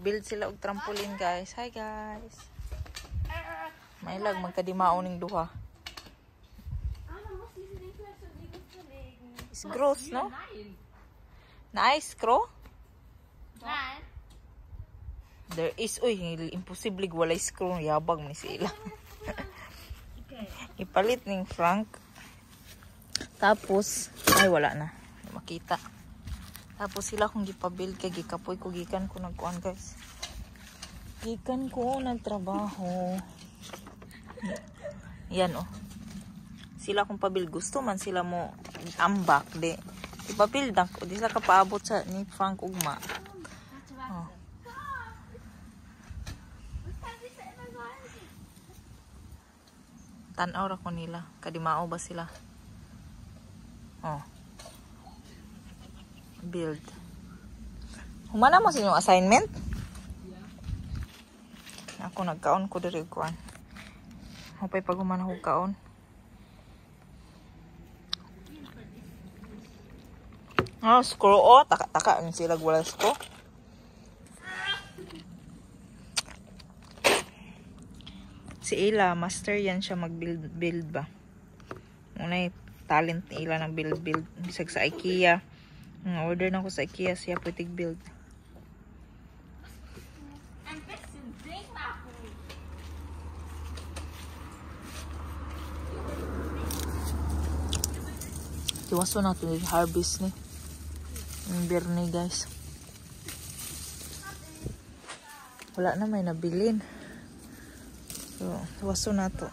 Nag-build sila og trampoline, guys. Hi, guys. Mailag magkadimao ning duha. Ist gross, no? Nice, screw? Nein. There is, uy, imposible walay screw. Yabag man sila. Ipalit ning Frank. Tapos, ay wala na. Hindi makita. Tapos sila kung gipabuild kay gikapoy ko gikan ko nagkuan, guys. Gikan ko nagtrabaho. Yan oh. Sila kung pabuild gusto man sila mo ambak di. Ipabuild ako di sila kapaabot sa ni Frank ugma. Oh. Tan-aw ra ko nila. Kadimao ba sila? Oh. Build. Humana mo sa inyong assignment? Yeah. Ako nagkaon ko diri kuan. Hupay pag humana ko kaon. Ah, screw oh, taka-taka ni sila wala screw. Si Ila, master yan siya mag-build build ba. Unay talent ni Ila ng build build bisag sa IKEA. Ang order na ko sa IKEA siya pwede build. Tiwaso natin yung harvest ni. Yung birni, guys. Wala na may nabilin. So, tiwaso na to.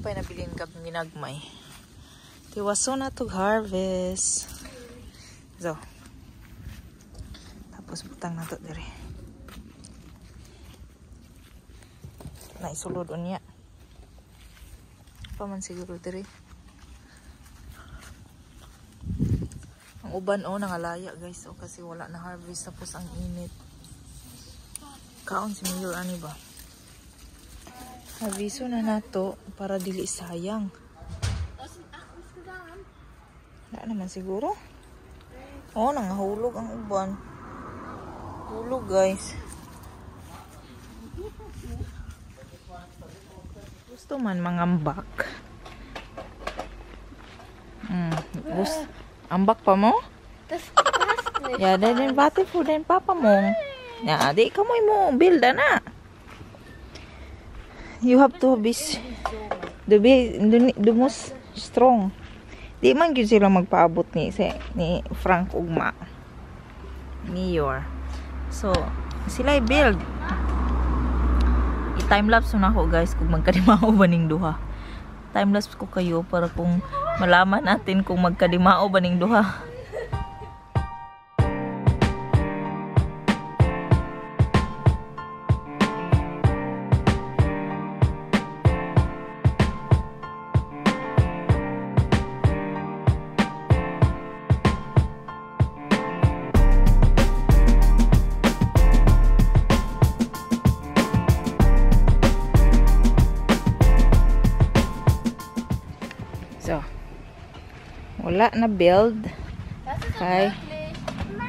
Pay nabilin kag ginagmay. Tiwaso na to harvest. So, tapos butang na to dire. Naisulod unya. Pa man siguro dire. Ang uban oh nangalaya, guys, oh kasi wala na harvest tapos ang init. Kaon si Mayor ani ba? Harvesto na nato para dili sayang. Wala naman siguro. Oh, nangahulog ang uban. Hulog, guys. Gusto man mangambak. Gusto. Ambak pa mo? Das passt nicht. Ja, den warte für den Papa mo. Ja, di ka mo mo build na. You have to be the most strong. Di man gyud sila magpaabot ni si, ni Frank ugma. Mayor. So, sila i-build. I-time lapse na ako, guys, kung magkadimao ba ning duha. Time lapse ko kayo para kung malaman natin kung magkadimao ba ning duha. So, wala na build. Kay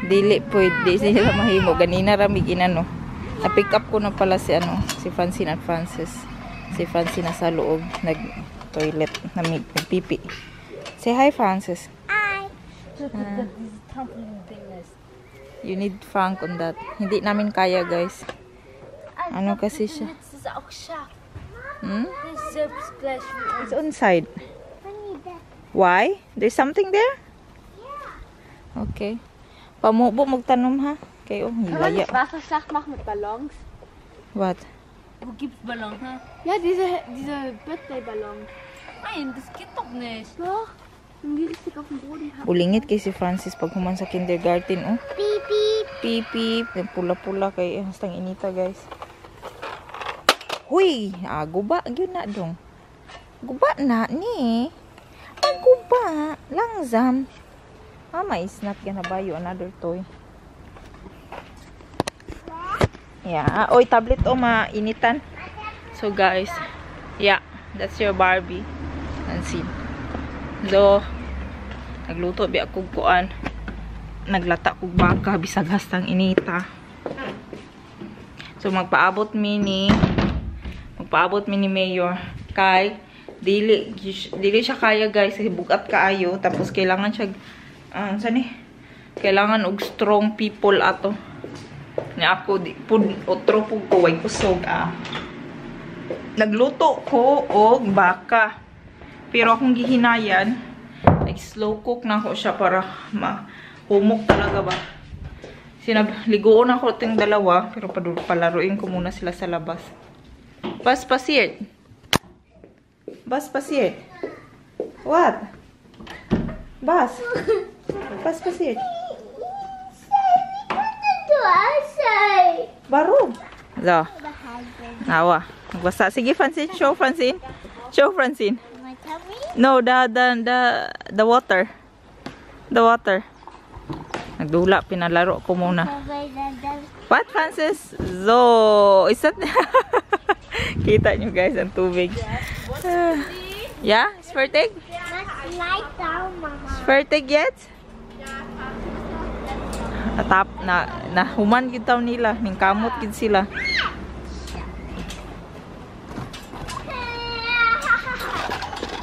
dili pwede sila mahimo ganina ra mig inano. Na-pick up ko na pala si ano, si Francine at Francis. Si Francine nasa loob nag toilet na nagpipi. Say hi, Francis. Hi. You need Frank on that. Hindi namin kaya, guys. Ano kasi siya? Hmm? It's on side. Why? There's something there? Yeah. Okay. Pamubo magtanom ha. Kay oh, Kann man hilaya. nicht Wasserschlacht machen mit Ballons? What? Wo gibt's Ballon, hä? Ja, diese Birthday-Ballons. Nein, das geht doch nicht. Doch. Wenn die richtig auf dem Boden haben. Ulingit kay si Francis pag human sa kindergarten, oh. Piep, piep. Piep, piep. Pula-pula kay hastang inita, guys. Huy, ah, guba gyud na dong. Guba na ni. Guba, langzam. Mama is not gonna buy you another toy. Yeah, oy tablet o mainitan. So guys, yeah, that's your Barbie. Nancy. So, nagluto biya kog kuan. Naglata kog baka bisag hastang inita. So magpaabot mi ni Mayor kay dili siya kaya guys, bugat kaayo, tapos kailangan siya sani kailangan og strong people ato. Nya ako di pud otro pud ko way kusog ah. Nagluto ko og baka. Pero akong gihinayan, like slow cook na ako siya para mahumok talaga ba. Liguon ako ting dalawa, pero palaruin ko muna sila sa labas. Was passiert? Was passiert? What? Was? Was passiert? Warum? So. Awa. Magbasa. Sige, Francine. Show, Francine. Show, Francine. No, the water. The water. Nagdula, pinalaro ko muna. What, Francis? So, is that... Kita nyo guys, ang tubig. Yeah? Is fertig? Is fertig yet? Natap, na human gid taw nila. Ningkamot gid sila.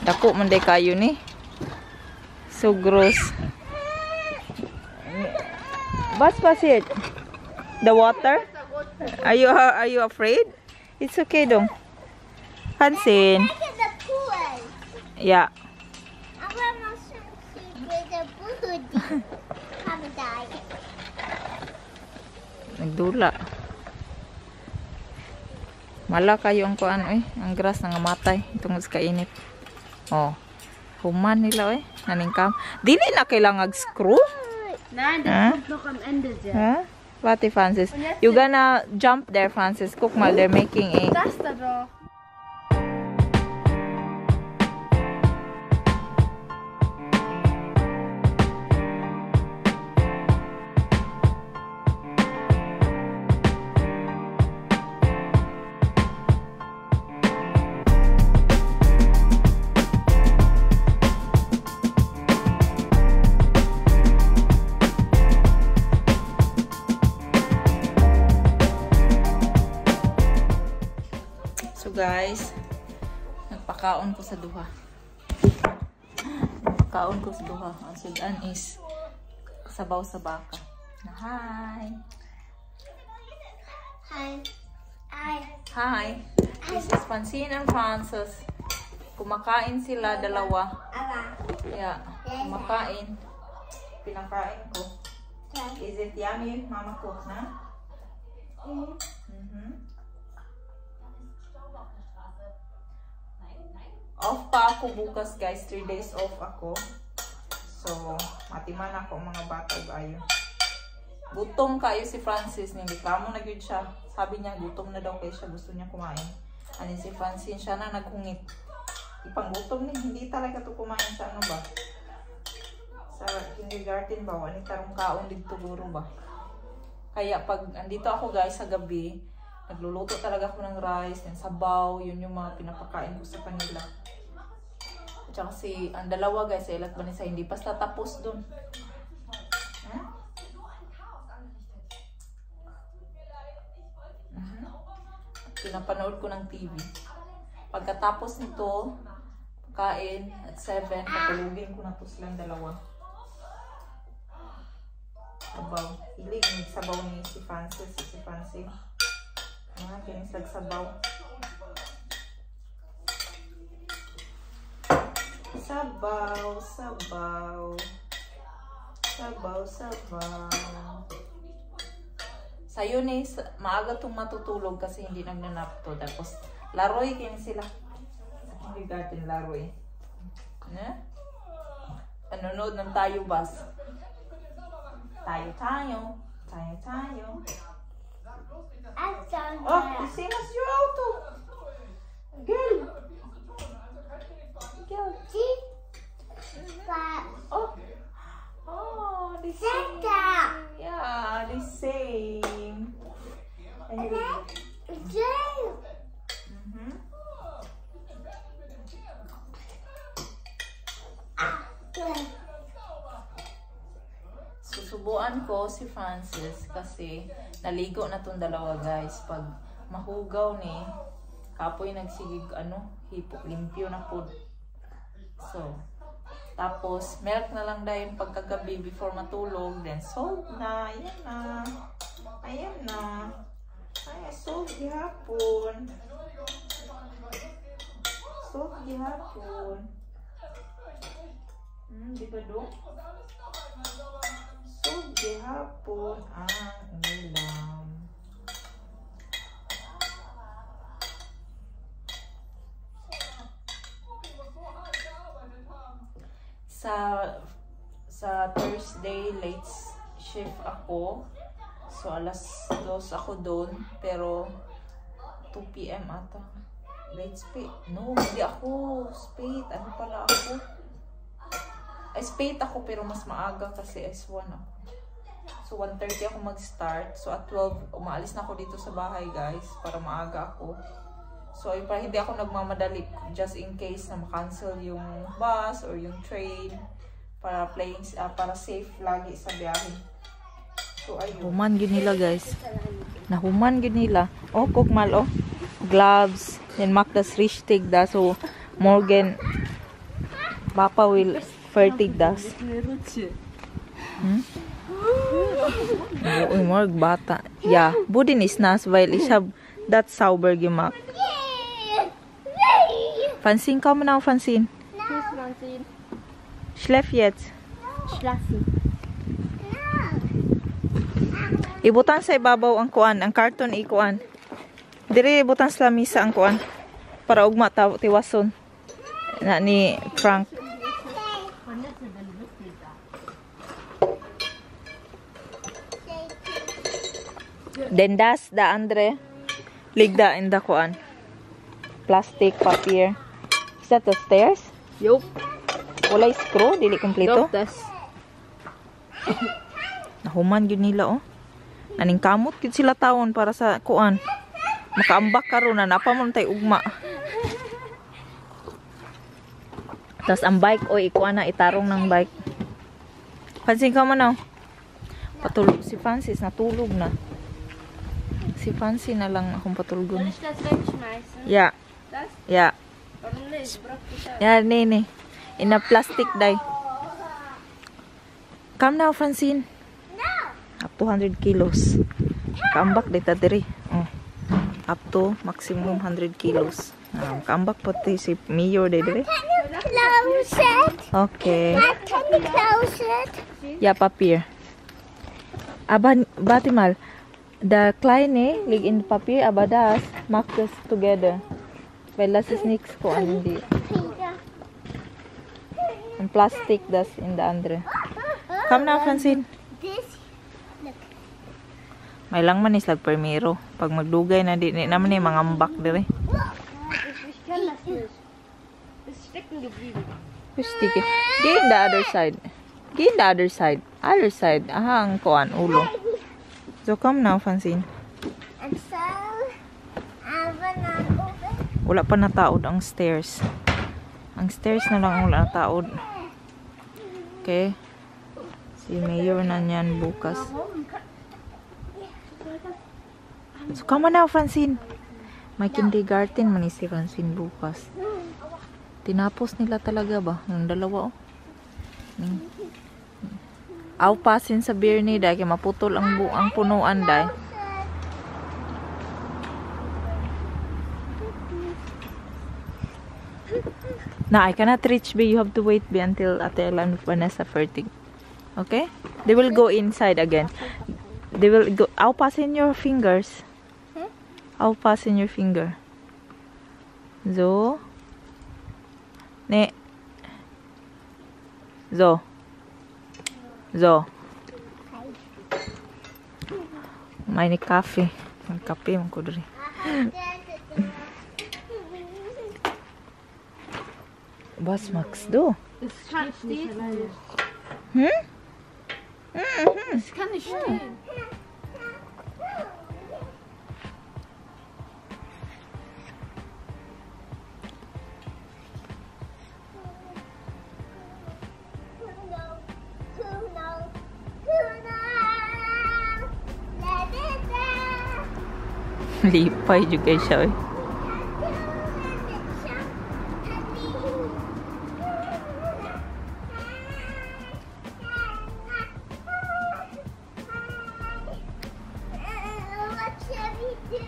Dako man day kayo ni. So gross. What's passiert? The water? Are you afraid? It's okay dong. Francine. Yeah. Nagdula. Mala kayo ang kuan eh, ang grass nangamatay tungod sa kainit. Oh. Human nila eh, naningkam. Dili na kailangan screw. Nein, das kommt noch am Ende sehr. Huh? What, Francis? You gonna jump there, Francis. Guck mal, they're making a... Das da doch. So guys, nagpakaon ko sa duha. Nagpakaon ko sa duha. Ang sudan is sabaw sa baka. Hi. Hi. Hi. Hi. This is Francine and Francis. Kumakain sila dalawa. Yeah, kumakain. Pinakain ko. Is it yummy, Mama cook, na? Mm-hmm. Off pa ako bukas guys. 3 days off ako. So, matiman ako mga bata ayo. Gutom kayo si Francis. Nireklamo na gyud siya. Sabi niya, gutom na daw kayo siya. Gusto niya kumain. Ano si Francine, siya na naghungit. Ipanggutom ni. Hindi talaga to kumain sa ano ba? Sa kindergarten ba? Wani tarong kaon dito guro ba? Kaya pag andito ako guys sa gabi, nagluluto talaga ako ng rice, ng sabaw, yun yung mga pinapakain ko sa kanila. At saka si, ang dalawa guys, Ella at Vanessa, hindi pa tapos dun. Huh? Pinapanood ko ng TV. Pagkatapos nito, kain at 7, patulugin ko na to silang dalawa. Sabaw. Hilig, sabaw ni si Francis, si Francine. Ah, kinisag sabaw. Sabaw, sabaw. Sabaw, sabaw. Sayo ni, maaga itong matutulog kasi hindi nagnanap to. Tapos, laroy kini sila. Sa kindergarten, laroy. Eh? Nanonood ng Tayo Bus. Tayo, tayo. Tayo, tayo. Oh, the same as your auto. Girl. Girl. Oh. Oh, the same. Yeah, the same. Mm-hmm. Subuan ko si Francis kasi naligo na tong dalawa, guys. Pag mahugaw ni, kapoy nagsigig ano, hipo, limpyo na po. So, tapos milk na lang dahil pagkagabi before matulog. Then solved na. Ayan na. Ayan na. Ay, solved gihapon. Solved gihapon. Di ba do? Solved gihapon ang ulam. Sa Thursday, late shift ako. So, alas 2 ako doon. Pero, 2 p.m. ata. Late spate. No, hindi ako spate. Ano pala ako? Ay, spate ako pero mas maaga kasi S1 ako. So, 1:30 ako mag-start. So, at 12, umaalis na ako dito sa bahay, guys. Para maaga ako. So, ayun, para hindi ako nagmamadali just in case na ma-cancel yung bus or yung train. Para playing, para safe lagi sa biyahe. So, ayun. Human gyud nila, guys. Nahuman gyud nila. Oh, guck mal, oh. Gloves. Then macht das richtig da. So, morgen, Papa will fertig das. Uy, morg bata. Ja, Budin ist nass, weil ich hab das sauber gemacht. Francine, komm now, Francine. Tschüss, Francine. Schlaf jetzt. Schlafen. Ibutan sa ibabaw ang kuan, ang karton ikuan. Dire ibutan sa lamisa ang kuan para ugma ta tiwason. Na ni Frank. Then das da andere liegt da in der kuan. Plastic, papier. Is that the stairs? Yup. Walay screw, dili kompleto. Doch, das. Nahuman gyud nila oh. Naning kamot gyud sila tawon para sa kuan. Makaambak karon na napa man tay ugma. Tas ang bike oy ikuan na itarong ng bike. Pansin ka man oh. Patulog si Francis, natulog na. Si Francis na lang akong patulgon. Soll ich das wegschmeißen? Ja. Das? Ja. Warum nicht? Brauch ich das? Ja, nee, nee. In a plastic dye. Come now, Francine. No. Up to 100 kilos. Kaambak dita diri. Oh. Up to maximum 100 kilos. Kaambak pati si Mayor diri. Can you close it? Okay. Can you close it? Ja, Papier. Aber warte mal. Der kleine liegt in Papier, aber das macht es together. Weil das ist nichts kuan die. And plastic das in the andere. Come now, Francine. This, look. May lang man is lagpermiro. Pag magdugay na di naman ni mga ambak dire. Ich kann das nicht. Ist stecken geblieben. Sticky. Geh in the other side. Geh in the other side. Other side. Aha, ang kuan ulo. So come now, Francine. And so, I wanna open. Wala pa nataod ang stairs. Ang stairs na lang ang wala nataod. Okay. Si Mayor na niyan bukas. So come on now, Francine. May kindergarten man ni si Francine bukas. Tinapos nila talaga ba? Yung dalawa oh. Aw pasin sa beer ni dahil kay maputol ang buang punuan dahil. Na, I cannot reach B. You have to wait B until Ate Ella and Vanessa fertig. Okay? They will go inside again. They will go. I'll pass in your fingers. I'll pass in your finger. So. Ne. So. So. Meine Kaffee. Mein Kaffee, man ko diri. Was magst du? Es steht nicht. Hm? Es kann nicht stehen. No, no, no. Lipay jud kay siya oy. What shall we do?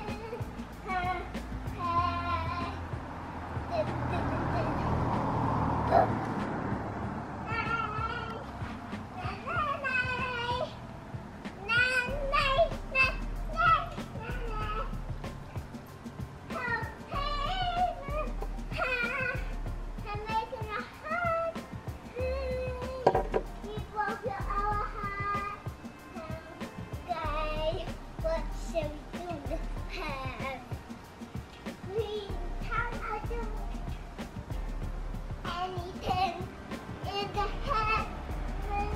I'm making a heart. We broke our heart. Okay, what shall we do? Have we cannot do anything in the heaven.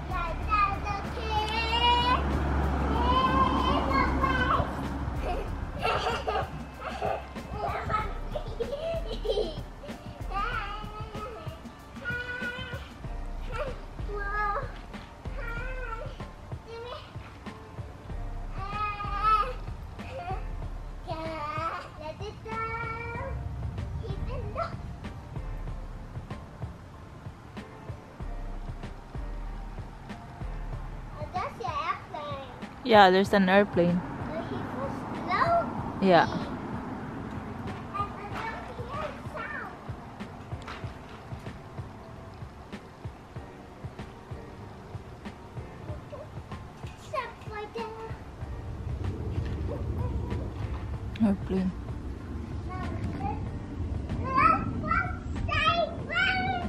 Like that, okay. In the place. Let it go. Even though. Oh, that's your airplane. Yeah, there's an airplane. But he was slow. Yeah. And I don't hear sound. Stop right there. Airplane. Let's stay right.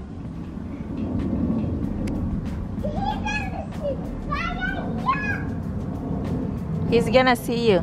He's gonna see fire here. He's gonna see you.